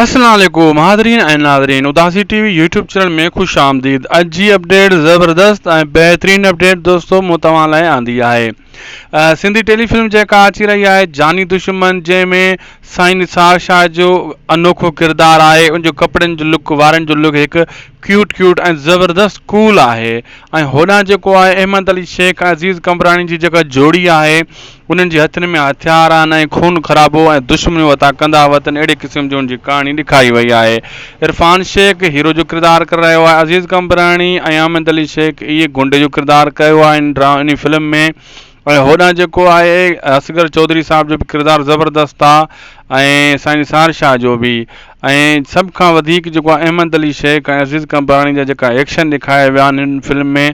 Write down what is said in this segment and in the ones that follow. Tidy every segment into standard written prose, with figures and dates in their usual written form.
السلام عليڪم حاضرين ۽ ناظرين Udasi T V YouTube channel ۾ خوش آمديد اڄ جي اپڊيٽ زبردست ۽ بهترين اپڊيٽ دوستو مون توهان لاء آندي آهي سنڌي ٽيلي فلم جيڪا اچي رهي آهي جاني دشمن جنهن ۾ سائين نثار شاهه جو انوکو ڪردار آهي ان جو ڪپڙن جو لڪ وارن جو لڪ هڪ ڪيوٽ ڪيوٽ ۽ زبردست ڪول آهي ۽ هوڏانهن جيڪو آهي احمد علي شيخ ۽ عزيز قمبراڻي جي جيڪا جوڙي آهي انهن جي هٿن ۾ هٿيار آهن ۽ خون خرابو ۽ دشمنيون وتا ڪندا وتن اهڙي قسم جي ان جي ڪهاڻي ڏکائي وئي آهي عرفان شيخ هيرو جو ڪردار ڪري رهيو آهي عزيز قمبراڻي ۽ احمد علي شيخ اهي گنڊي جو ڪردار ڪيو آهي ان ڊرا ان فلم ۾ ۽ هوڏانهن جيڪو آهي اصغر چوڌري صاحب جو به ڪردار زبردست آ ۽ سائين نثار شاهه جو به ۽ سڀ کان وڌيڪ جيڪو آ احمد علي شيخ ۽ عزيز قمبراڻي جا جيڪا ايڪشن ڏيکاريا ويا آهن هن فلم ۾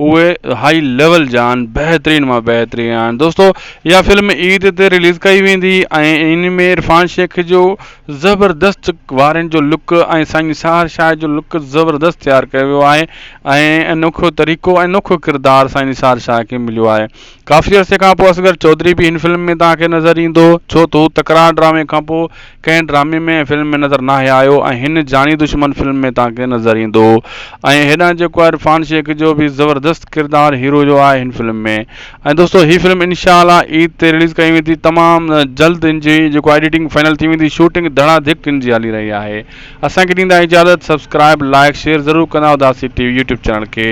اهي هائي ليول جا آهن بهترين مان بهترين آهن دوستو اها فلم عيد تي رليز ڪئي ويندي ۽ ان ۾ عرفان شيخ جو زبردست وارن جو لڪ ۽ سائين نثار شاهه جو لڪ زبردست تيار ڪيو ويو آهي ۽ انوکو طريقو ۽ انوکو ڪردار سائين نثار شاهه کي مليو آهي. ڪافي عرصي کان پوء اصغر چوڌري به هن فلم ۾ توهان کي نظر ايندو ڇو ته هو تڪرار ڊرامي کان پوء ڪنهن ڊرامي ۾ ۽ فلم ۾ نظر ناهي آيو ۽ هن جاني دشمن فلم ۾ توهان کي نظر ايندو ۽ هيڏانهن جيڪو آهي عرفان شيخ جو به زبردست ڪردار هيرو جو آهي هن فلم ۾ ۽ دوستو هي فلم انشاء الله عيد تي رليز ڪئي ويندي تمام جلد ان جي جيڪو ايڊيٽنگ فائنل ٿي ويندي شوٽنگ ڌڙا ڌڪ ان جي هلي رهي آهي اسان کي ڏيندا اجازت سبسڪرائب لائڪ شيئر ضرور ڪندا Udasi T V YouTube channel کي.